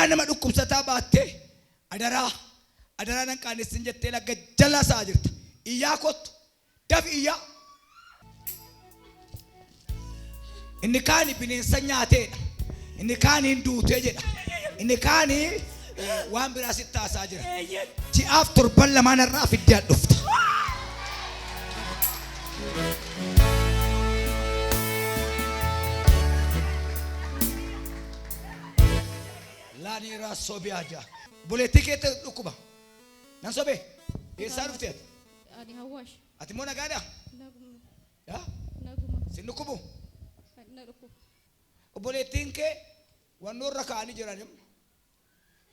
Hoyyaa nama dhukkubsataa baattee adaraa adaraa nan qaanessin jettee lagga jala saa jirta. Iyyaa kottu. Dafi iyyaa. Inni kaani bineensa nyaateedha. Inni kaani hin duutee jedha. Inni kaani waan biraa sitti haasaa jira. Ji'aaf torban lamaan irraa fiddee dhufta. Laaniiraa sobiyaa jaa. Buleettii keetti dhukkuba. Nan sobee. Eessaa dhufte ati? Ani Hawaash. Ati immoo nagaadhaa? Naguma. Yaa? Naguma. Sin dhukkubu? Na dhukkuba. Obboleettiin kee wannoo irra kaa'anii jiran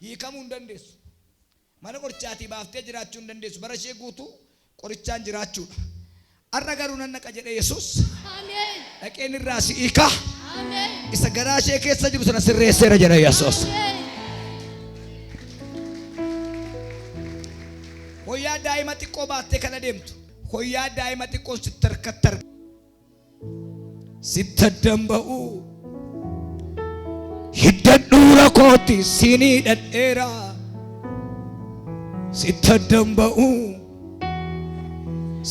hiikamuu hin dandeessu. Mana qorichaatii baaftee jiraachuu hin dandeessu. Bara ishee guutuu qorichaan jiraachuudha. Har'a garuu nan dhaqa jedhee Yesuus Ameen. dhaqeen irraa si hiikaa. Ameen. Isa garaa ishee keessa jiru sana sirreesseera jedha Yesuus. Ameen. Hoyyaa daa'ima xiqqoo baattee kan adeemtu. Hoyyaa daa'ima xiqqoon sitti harkatti arga. Sitti addan ba'u. Hidda dhuura kootti siinii dhadheera. Sitti addan ba'u.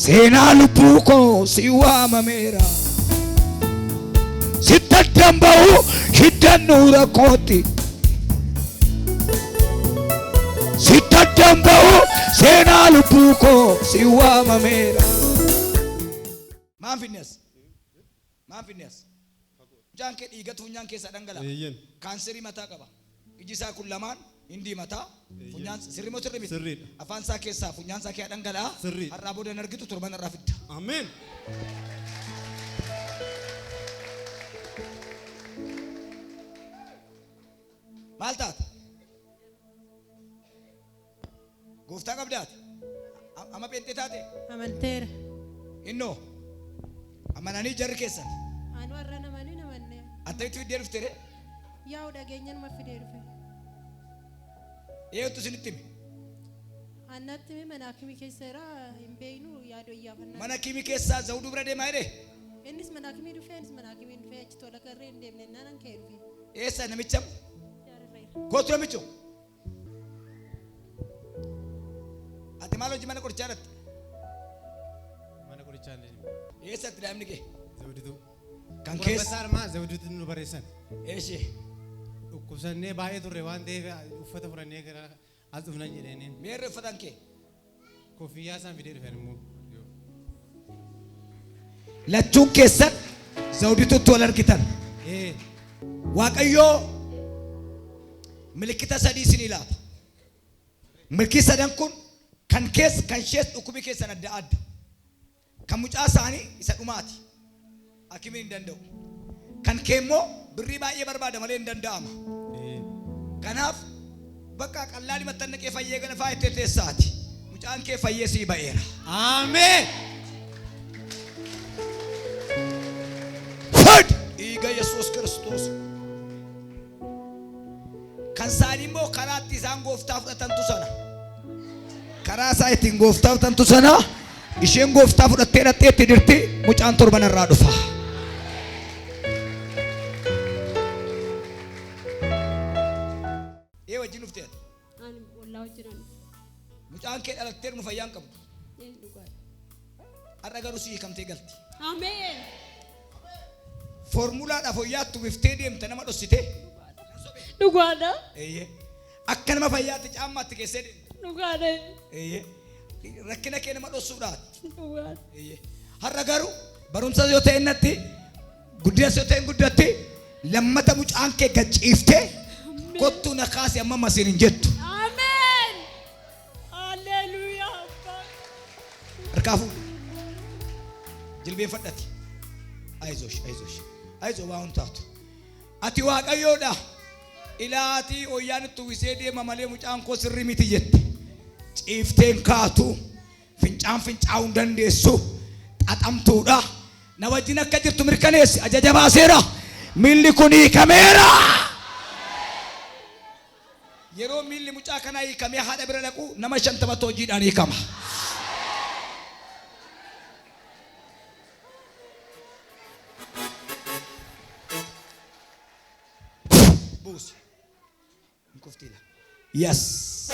Seenaa lubbuu koo si waamameera. Sitti addan ba'u hidda dhuura kootti. Sitti addan ba'u seenaa lubbuu koo si waamameera. Maan finne as? Maan finne as? Funyaan kee dhiigatu funyaan keessaa dhangala'a. Eeyyen. Kaanserii mataa qaba. Iji isaa kun lamaan hin diimataa. Funyaan sirrii moo sirrii miti? Sirriidha. Afaan isaa keessaa funyaan isaa keessaa dhangala'a. Sirriidha. Har'aa booda hin argitu torban irraa fidda. Ameen. Maal taata? Gooftaa qabdaati? Amma pheenxee taate? Amanteera. Innoo amananii jarri keessan Anu warra namanii namanne. attamitti fiddee dhufte ree? Yaa'u dhageenyan ma fidee dhufe. Eenyutu isinitti hime? Annatti hime mana hakimii keessa jira hin beeknu yaadoo iyyaafannaa. Mana hakimii keessaa zawuduu bira deemaa jedhee? Innis mana hakimii dhufe anis mana hakimii dhufe achi tola garree hin deemne naan ka'ee dhufe. Eessa namicha? Jaararreera. Kootu namicho. Ati maal hojii mana qorichaa irratti? Mana qorichaa illee Eessatti daa'imni kee? Zawudituu. Kan keessa. Keessa armaa Zawudituu nu barreessan. Eeshee. Dhukkubsannee baay'ee turre waan ta'eef uffata fudhannee gara as dhufnan jedheenin. Meerre uffatan kee? Koffiyyaa isaan fidee dhufan immoo. Lachuun keessan Zawudituutti wal argitan. Ee. Waaqayyoo milikita sadii isinii laata. Milkii sadan kun kan kees kan ishees dhukkubi keessan adda adda. Kan mucaa isaanii isa dhumaati. Hakimiin hin danda'u. Kan kee immoo birrii baay'ee barbaada malee hin danda'ama. Kanaaf bakka qallaa dibattan naqee fayyee gala faayittee teessaati. Mucaan kee fayyee sii ba'eera. Ameen. Fud! Dhiiga Yesuus Kiristoos. Kan isaanii immoo karaa itti isaan gooftaa fudhatantu sana. Karaa isaa ittiin gooftaa fudhatantu sana. Isheen gooftaa fudhattee dhaqxee itti dirti mucaan torban irraa dhufa. Ee wajjin dhuftee ati? Ani ollaa wajjin ani. Mucaan kee dhalattee dhuma fayyaa hin qabdu. Ee dhugaadha. Har'a garuu si hiikamtee galti. Ameen. Foormulaadhaaf hoyyaatti uwwiftee deemta nama dhossitee. Dhugaadha. Eeyyee. Akka nama fayyaatti caammaatti keessee deemta. Dhugaadha. Eeyyee. Rakkina kee nama dhossuudhaati. Dhugaadha. Eeyyee. Har'a garuu barumsa yoo ta'e natti guddinas yoo ta'e guddatti lammata mucaan kee gad ciiftee kottuu na kaasi amma masiin hin jettu. Ameen. Haleluuyaa. Harkaa fuudhi. Jilbeenfadhati. Ayizosh ayizosh. Ayizo waa hun taatu. Ati Waaqayyoodha. Ilaatii hoyyaan itti uwwisee deema malee mucaan koo sirrii miti jette. Ciiftee hin kaatu. Fincaan fincaa'uu hin dandeessu. Xaxamtuudha. Na wajjin akka jirtu mirkaneessi. Ajaja baaseera. Miilli kun hiikameera. Yeroo miilli mucaa kanaa hiikamee haadha bira dhaqu nama 50tu hojiidhaan hiikama. Buusi. Hin kuftu. Yes.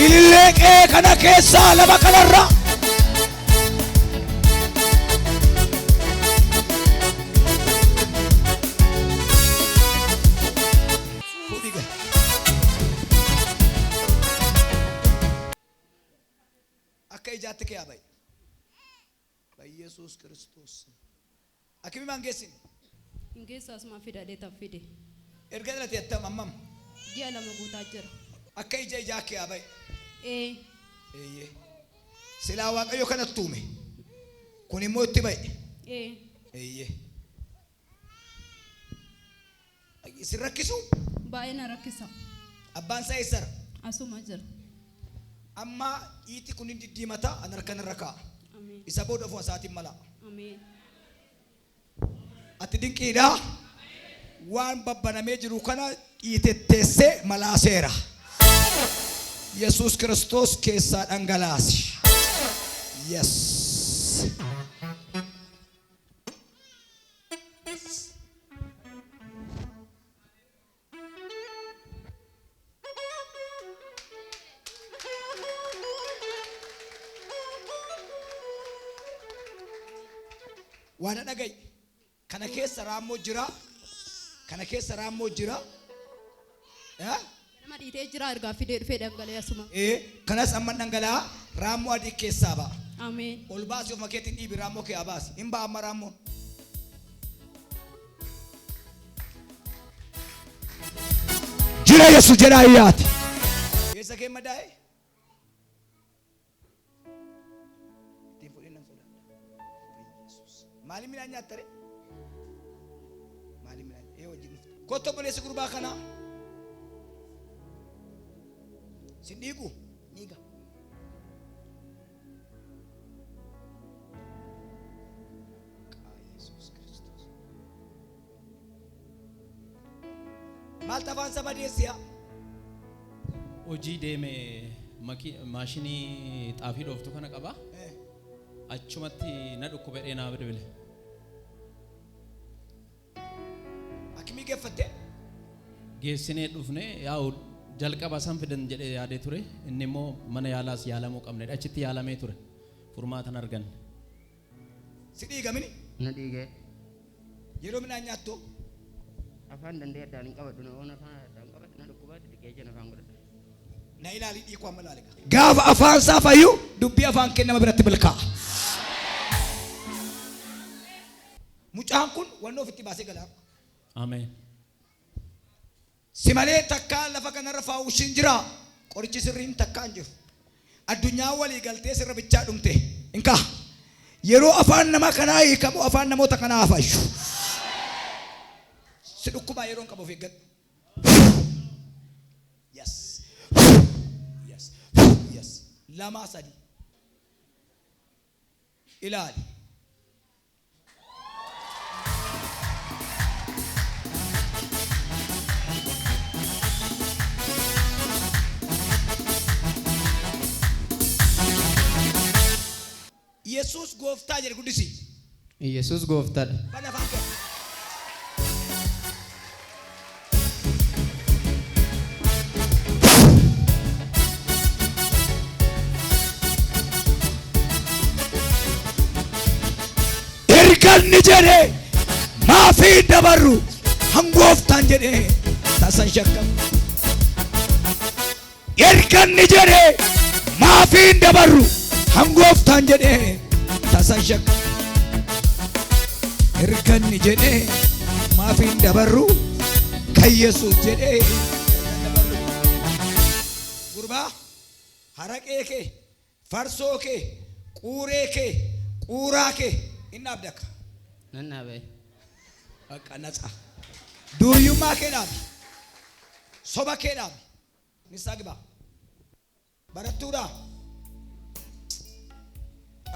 Ilillee qe'ee kana keessaa lafa kanarra. Fuudhii gal. Akka ijaatti kee haa ba'i. Yesuus Kiristoos. Akimi maan geessine? Hin geessu asuma fidadhee tan fide. Erga dhalate attam ammam? Ji'a 2 guutaa jira. Akka ija ijaa kee haa ba'i. Ee. Eeyyee. Silaa Waaqayyo kanatti uume. Kun immoo itti ba'i. Ee. Eeyyee. Isin rakkisu? Baay'ee na rakkisa. Abbaan isaa eessara? Asuma jira. Amma dhiiti kun hin diddiimata an harkan irra kaa'a. Ameen. Isa booda ofuma isaatiin mala. Ameen. Ati dinqiidha. Waan babbanamee jiru kana dhiitetteessee malaaseera. Yesuus Kiristoos keessaa dhangalaasi. Yes. Waan dhaga'i. Kana keessa raammoo jira. Kana keessa raammoo jira. Eh? Nama dhiitee jira ergaa fidee dhufee dhangala'ee asuma. Ee, kanas amma dhangala'aa raammoo adii keessaa ba'a. Ameen. Ol baasi ofuma keetiin dhiibi raammoo kee haa baasi. Hin ba'a amma raammoon. Jira Yesuus jedhaa iyyaati. Keessa kee madaa'e? Ittiin fudhin nan sodaadha. Yesuus. Maaliin midhaan nyaatta ree? Maaliin midhaan? Ee wajjin dhufte. Kottu obboleessi gurbaa kanaa. Sin dhiigu? Dhiiga. Maqaa Yesuus Kiristoos. Maaltu afaan isa madeesse yaa? Hojii deeme maashinii xaafii dhooftu kana qaba. Achumatti na dhukkube jedhee naa bilbile. Akimii geeffattee? Geessinee dhufne yaa'u jalqaba san fidan jedhee yaadee ture. Inni immoo mana yaalaas yaalamuu qabne. Achitti yaalamee ture. Furmaata hin arganne. Si dhiiga mini? Na dhiigee. Yeroo midhaan nyaattu? Afaan danda'ee addaan hin qabadhu. Na oon afaan addaan qabadhu na dhukkubaatti xiqqeecha afaan godhadha. Na ilaali dhiiku amma ilaali. Gaafa afaan isaa fayyu dubbii afaan kee nama biratti milkaa'a. Mucaan kun wannoo ofitti baasee galaa. Ameen. Si malee takkaa lafa kanarra faawushiin jira. Qorichi sirriin takkaa hin jiru. Addunyaa walii galtee sirra bichaa dhumte. Inkaa. Yeroo afaan nama kanaa hiikamu afaan namoota kanaa hafayyu. Si dhukkubaa yeroo hin qabu of eeggadhu. Yes. Yes. Yes. 2 3. Ilaali. Yesuus gooftaa jedhe guddisi. Yesuus gooftaadha. Bana afaan kee. Erga inni jedhee maafii hin dabarru hangooftaan jedhee tasan shakkamu. Erga inni jedhee maafii hin dabarru hangooftaan jedhee tasan shakkamu. Erga inni jedhee maafii hin dabarru kan Yesuus jedhee tasan dabarru. Gurbaa haraqee kee farsoo kee quuree kee quuraa kee hin dhaabdaka. Nan dhaabe. Bakka natsa. Duuyyummaa kee dhaabi. Soba kee dhaabi. Nissaa gibaa. Barattuudha.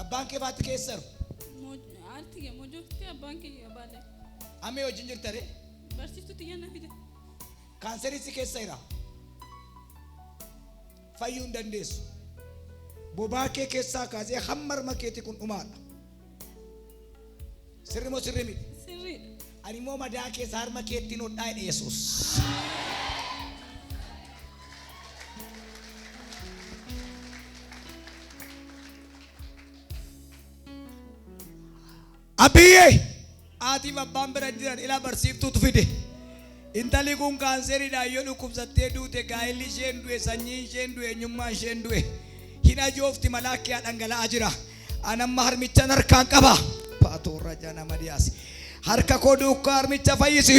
Abbaan kee faatti keessaru. Aarti kee mojoofti abbaan kee baale. Amma wajjin jirta ree? Barsiiftuu xiyya na fide. Kaanserii si keessa jira. Fayyuu hin dandeessu. Bobaa kee keessaa kaasee hamma harma keetii kun dhumaadha. Sirri moo sirri miti? Sirriidha. Ani immoo madaa keessa harma keettiin hodhaa jedhe Yesuus. Abiyyee haatiif abbaan bira jiran ilaa barsiiftuutu fide. Intalli kun kaanseriidhaan yoo dhukkubsattee duute gaa'elli isheen du'e sanyiin isheen du'e eenyummaan isheen du'e hin ajoofti malaakkiyaa dhangala'aa jira. An amma harmichan harkaan qaba. Paatoorra jana madiyaas. Harka koo duukaa harmicha fayyisi.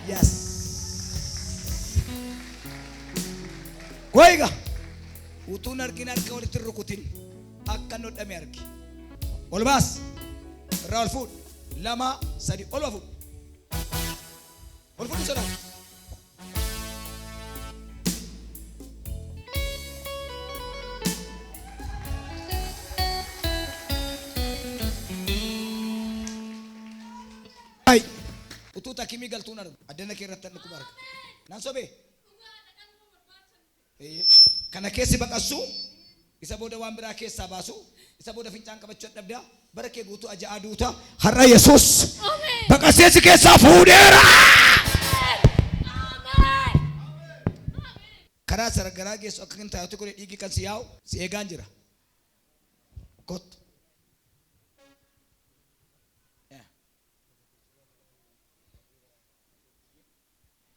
Yes. Goiga. Utuun argin harka walitti hin rukutin akka inni hodhame argi. Ol baas. Irraa ol fuudh. 2, 3 ol fuudh. Ol fuudhi sodaatu. Ai. Utuu takimii galtuun argu. Addana kee irratti dhukkuba arga. Nan sobee? Kana keessi baqassu isa booda waan biraa keessaa baasu isa booda fincaan qabachuu dadhabdaa bara kee guutuu aja'aa duuta har'a Yesuus baqasee si keessaa fuudheera. Karaa saragaraa geessu akka hin taatu godhe dhiigi kan si yaa'u si eegaan jira. Kottu.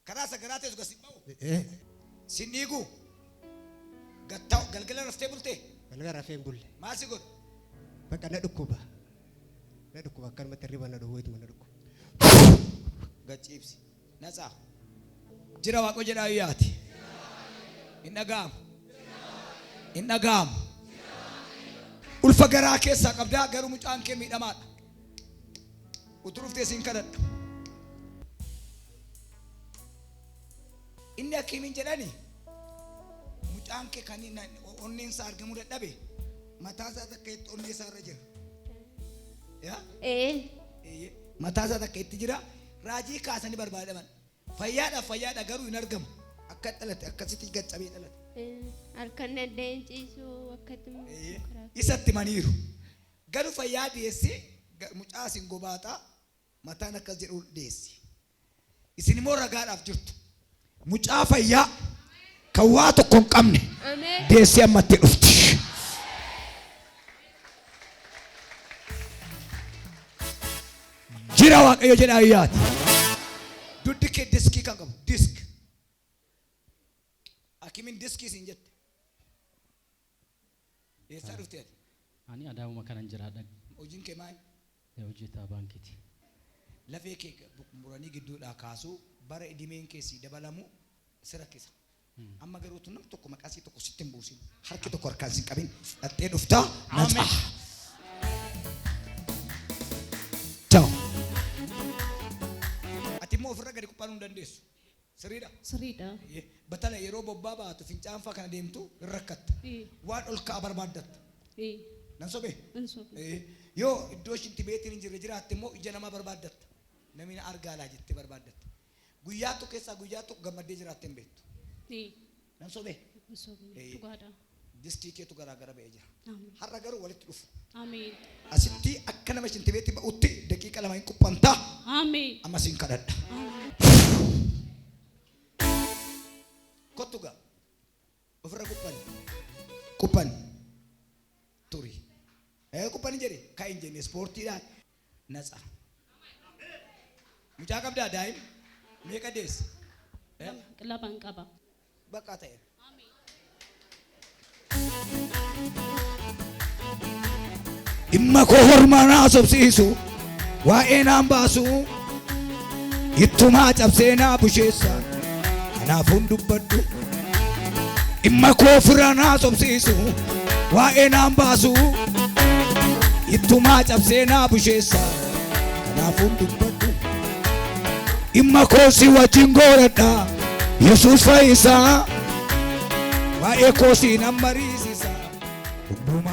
Karaa sagaraa teessu gasi ba'u. Sin dhiigu. Gattaa'u galgala raftee bultee. Galgala rafee hin bulle. Maal si godhu? Bakka na dhukkuba. Na dhukkuba akkanumatti hirriba na dhowweetuma na dhukkuba. Gachiibsi. Natsaa. Jira waaqo jedhaa yaati. Hin dhaga'amu. Hin dhaga'amu. Ulfa garaa keessaa qabdaa garuu mucaan kee miidhamaadha. Utuu dhuftee siin kadhadha. Inni akkamiin jedhani mucaan kee kan onneen isaa argamuu dadhabe mataa isaa takka itti onnee isaa irra jira. Yaa? Mataa isaa takka itti jira. Raajii kaasanii barbaadaman. Fayyaadha fayyaadha garuu hin argamu. Akka dhalate akkasitti gaccabee dhalate. Harkaan danda'een ciisuu akkatti Isatti maniiru. Garuu fayyaa dhiyeessi mucaa isin gobaaxaa mataan akkas jedhu dhiyeessi. Isin immoo ragaadhaaf jirtu. Mucaa fayyaa kan waa tokko hin qabne deessee ammatti dhufti. Jira Waaqayyo jedhaa iyyaati. Duddi kee diskii kan qabu disk. Hakimiin diskii siin jette. Eessaa dhufte ati? Ani Adaamuma kanan jiraadha. Hojiin kee maali? Hojjetaa baankiiti. Lafee kee muranii gidduudhaa kaasuu bara idimeen kee sii dabalamu si rakkisa. Amma garuu utuu nam tokko maqaa sii tokko sitti hin buusin harki tokko harkaan sin qabin dhattee dhuftaa natsaa. Ciao. Ati immoo ofirra gadi qophaa'uu hin dandeessu. Sirriidha. Sirriidha. Batala yeroo bobbaa baatu fincaan fa'aa kana deemtu hin rakkatta. Waan ol ka'a barbaaddatta. Nan sobee? Hin sobee. Yoo iddoo ishinti beetiin hin jirre jiraatte immoo ija namaa barbaaddatta. Namni na argaa laa jettee barbaaddatta. Guyyaa tokko keessaa guyyaa tokko gammaddee jiraatte hin beektu. Nan sobee? Hin sobee. Dhugaadha. Diskii keetu garaa gara ba'ee jira. Har'a garuu walitti dhufu. Ameen. Asitti akka nama ishinti beetti ba'utti daqiiqa 2 hin quphantaa. Ameen. Amma siin kadhadha. Kottu gaa. Ofirra quphan. Quphan. Turi. Quphan jedhe ka'in jenne ispoortiidhaan natsa. Mucaa qabdaa daa'im? Meeqa deesse? 2 qaba. Bakka ta'e. Dhimma koo hormaa naa sobsiisu waa'ee naan baasu ittumaa cabsee naa busheessa kanaafuun dubbadhu. Dhimma koo fira naa sobsiisu waa'ee naan baasu ittumaa cabsee naa busheessa kanaafuun dubbadhu. Dhimma koo si wajjin gooradha Yesuus fayyisaa waa'ee koo si nan mariisisa hundumaa.